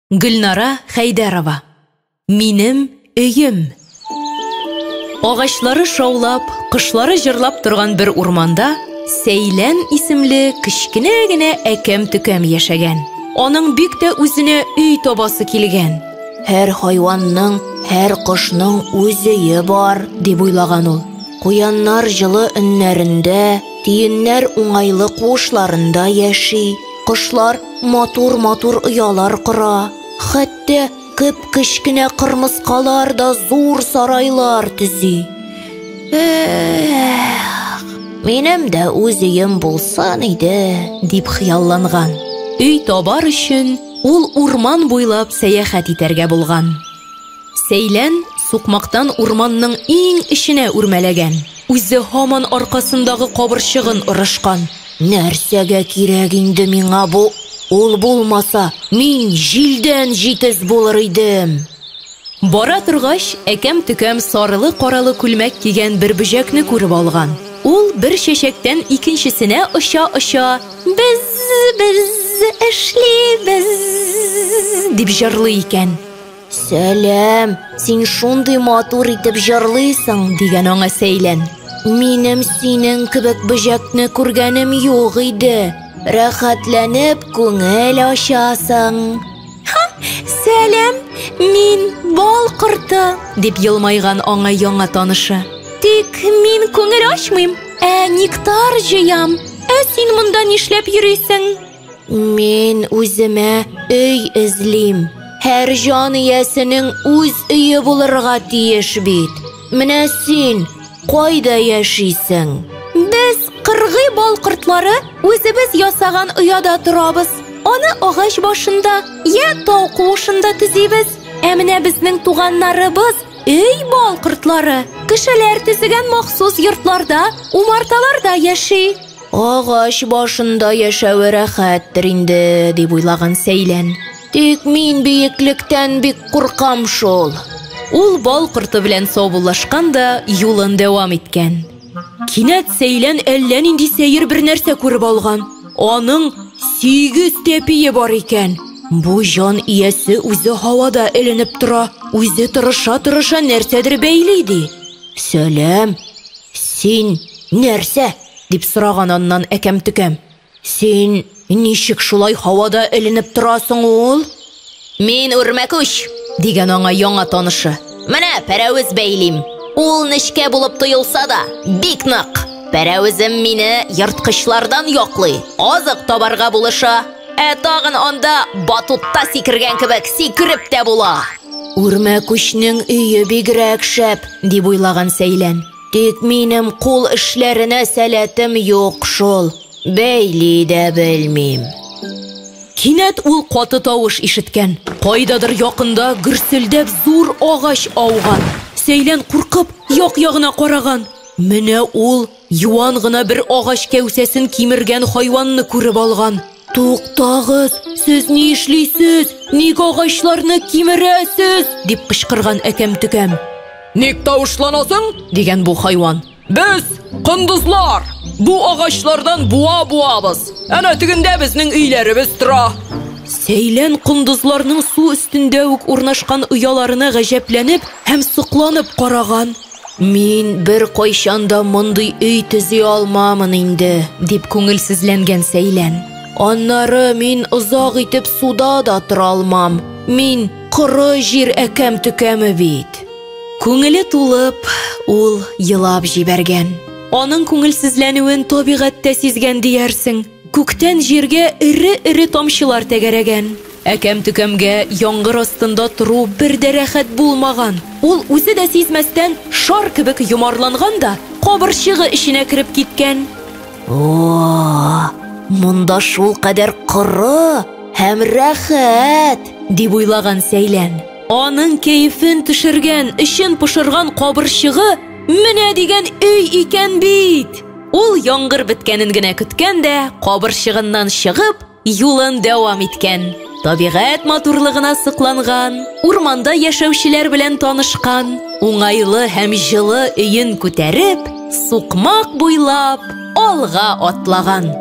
Гөлнара Хәйдәрова. Минем өем. Агачлары шаулап, кошлары җырлап торган бер урманда Сәйлән исемле кечкенә генә әкәм-төкәм яшәгән. Аның бик тә үзенә өй табасы килгән. Һәр хайванның, һәр кошның үз өе бар, дип уйлаган ул. Куяннар җылы өннәрендә, тиеннәр уңайлы куышларында яши. Кошлар матур-матур оялар кора. Хәтта кеп-кечкенә кырмыскалар да зур сарайлар төзи. Эх, минем дә үз өем булсын иде, дип хыялланган. Өй табар өчен ул урман буйлап сәяхәт итәргә булган. Сәйлән сукмактан урманның иң эченә үрмәләгән. Үзе һаман аркасындагы кабырчыгын орышкан. Нәрсәгә кирәк инде миңа бу? Ул булмаса, мин җилдән җитез булыр идем. Бара торгач, әкәм-төкәм сарылы-каралы күлмәк кигән бер бөҗәкне күреп алган. Ул бер чәчәктән икенчесенә оча-оча, Без, без эшлибез, дип җырлый икән. Сәлам, син шундый матур итеп җырлыйсың, дигән аңа Сәйлән. Минем синең кебек бөҗәкне күргәнем юк иде. Рәхәтләнеп күңел ачасың. Ха, сәлам, мин бал корты, дип елмайган аңа яңа танышы. Тик мин күңел ачмыйм, ә нектар җыям. Ә син монда нишләп йөрисең? Мин үземә өй эзлим. Һәр җан иясенең үз өе булырга тиеш бит. Менә син кайда яшисең? Без кыргый бал кортлары үзебез ясаган ояда торабыз. Аны агач башында я тау куышында төзибез. Ә менә безнең туганнарыбыз өй бал кортлары кешеләр төзегән махсус йортларда, умарталарда яши. Агач башында яшәве рәхәттер инде, дип уйлаган Сәйлән. Тик мин биеклектән бик куркам шул. Ул бал корты белән саубуллашкан да юлын дәвам иткән. Кинәт Сәйлән әллә нинди сәер бер нәрсә күреп алган. Аның 8 тәпие бар икән. Бу җан иясе үзе һавада эленеп тора, үзе тырыша-тырыша нәрсәдер бәйли ди. Сәлам, син нәрсә? дип сораган аннан әкәм-төкәм. Син ничек шулай һавада эленеп торасың ул? Мин үрмәкүч, дигән аңа яңа танышы. Менә пәрәвез бәйлим. Ул нечкә булып тоелса да, бик нык. Пәрәвезем мине ерткычлардан яклый, азык табарга булыша. Ә тагын анда батутта сикергән кебек сикереп тә була. Үрмәкүчнең өе бигрәк шәп, дип уйлаган Сәйлән. Тик минем кул эшләренә сәләтем юк шул. Бәйли дә белмим. Кинәт ул каты тавыш ишеткән. Кайдадыр якында гөрселдәп зур агач ауган. Сәйлән куркып, як-ягына караган. Менә ул юан гына бер агач кәүсәсен кимергән хайванны күреп алган. Туктагыз, сез ни эшлисез? Ник агачларны кимерәсез? дип кычкырган әкәм-төкәм. Ник тавышланасың? дигән бу хайван. Без кондызлар. Бу агачлардан буа буабыз. Әнә тегендә безнең өйләребез тора. Сәйлән кондызларның су өстендә үк урнашкан ояларына гаҗәпләнеп һәм сокланып караган. Мин бер кайчан да мондый өй төзи алмамын инде, дип күңелсезләнгән Сәйлән. Аннары мин озак итеп суда да тора алмам. Мин коры җир әкәм-төкәме бит. Күңеле тулып, ул елап җибәргән. Аның күңелсезләнүен табигать тә сизгән диярсең. Күктән җиргә эре-эре тамчылар тәгәрәгән. Әкәм-төкәмгә яңгыр астында тору бер дә рәхәт булмаган. Ул үзе дә сизмәстән шар кебек йомарланган да кабырчыгы эченә кереп киткән. О, монда шулкадәр коры һәм рәхәт, дип уйлаган Сәйлән. Аның кәефен төшергән, эчен пошырган кабырчыгы менә дигән өй икән бит. Ул яңгыр беткәнен генә көткән дә, кабырчыгыннан чыгып, юлын дәвам иткән. Табигать матурлыгына сокланган, урманда яшәүчеләр белән танышкан, уңайлы һәм җылы өен күтәреп, сукмак буйлап алга атлаган.